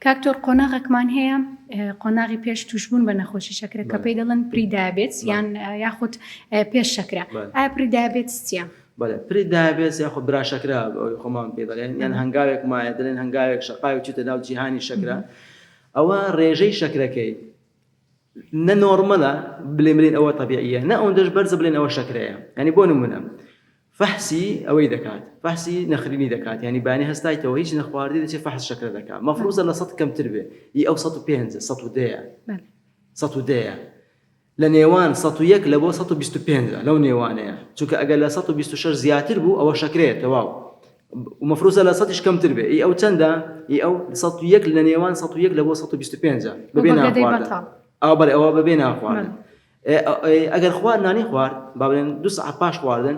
کاک تۆر قۆناغێکمان هەیە قۆناغی پێش توشبوون بە نەخۆشی شەکرە کە پێی دەڵێن prediabetes یان یاخود پێش شەکرە ئایا prediabetes چییە؟ بەڵێ prediabetes یاخود برا شەکرە ئەوەی خۆمان پێ دەڵێن یان هەنگاوێک مایە دەڵێن هەنگاوێک شەقاوێک چیتە ناو جیهانی شەکرە ئەوە ڕێژەی شەکرەکەی نە نۆرمەلە بلێن بلێن ئەوە تەبیعیە نە ئەوەندەش بەرزە بلێن ئەوە شەکرەیە یعنی بۆ نمونە فەحسی ئەوەی دەکات فەحسی نەخرینی دەکات یعنی بانی هەستایتەوە هیچ نەخواردی دەچێت فەحس شەکرە دەکات مەفروزە لە سەد کەمتر بێ ئی ئەو 105 110 110 لە نێوان 101 لە بۆ 125 لەو نێوانەیە چونکە ئەگەر لە 126 زیاتر بوو ئەوە شەکرەیە تەواو ومەفروزە لە سەدیش کەمتر بێ ئی ئەو چەندە ئی ئەو 101 لە نێوان 101 لە بۆ 125 بەبێ ناخواردن ئەوە بەڵێ ئەوە بەبێ ناخواردن ئەگەر خوارد نانی خوارد با بڵێن دو سەعات پاش خواردن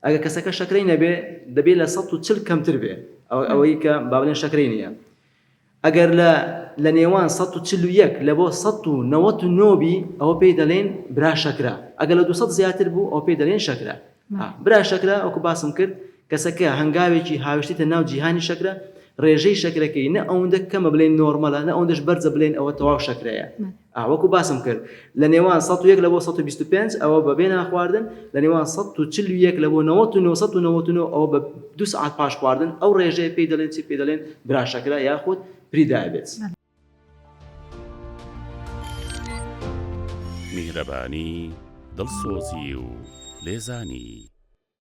ئەگەر کەسەکە شەکرەی نەبێ دەبێ لە 140 کەمتر بێ ئەوەی کە با بڵێن شەکرەی نییە ئەگەر لە لە نێوان 141 لە بۆ 199 بی ئەوە پێی دەڵێن برا شەکرە ئەگەر لە 200 زیاتر بوو ئەو پێی دەڵێن شەکرە برا شەکرە وەکو باسم کرد کەسەکە هەنگاوێکی هاوێشتیتە ناو جیهانی شەکرە ڕێژەی شەکرەکەی نە ئەوەندە کەمە بلێن نۆرمەلە نە ئەوەندەش بەرزە بلێن ئەوە تەواو شەکرەیە وەکو باسم کرد لە نێوان 101 لە بۆ 125 ئەوە بە بێ ناخواردن لە نێوان 141 لە بۆ 99 199 ئەوە بە دو سەعات پاش خواردن ئەو ڕێژەیە پێی دەڵێن چی پێی دەڵێن برا شەکرە یاخود prediabetes. میهرەبانی، دڵسۆزی و لێزانی.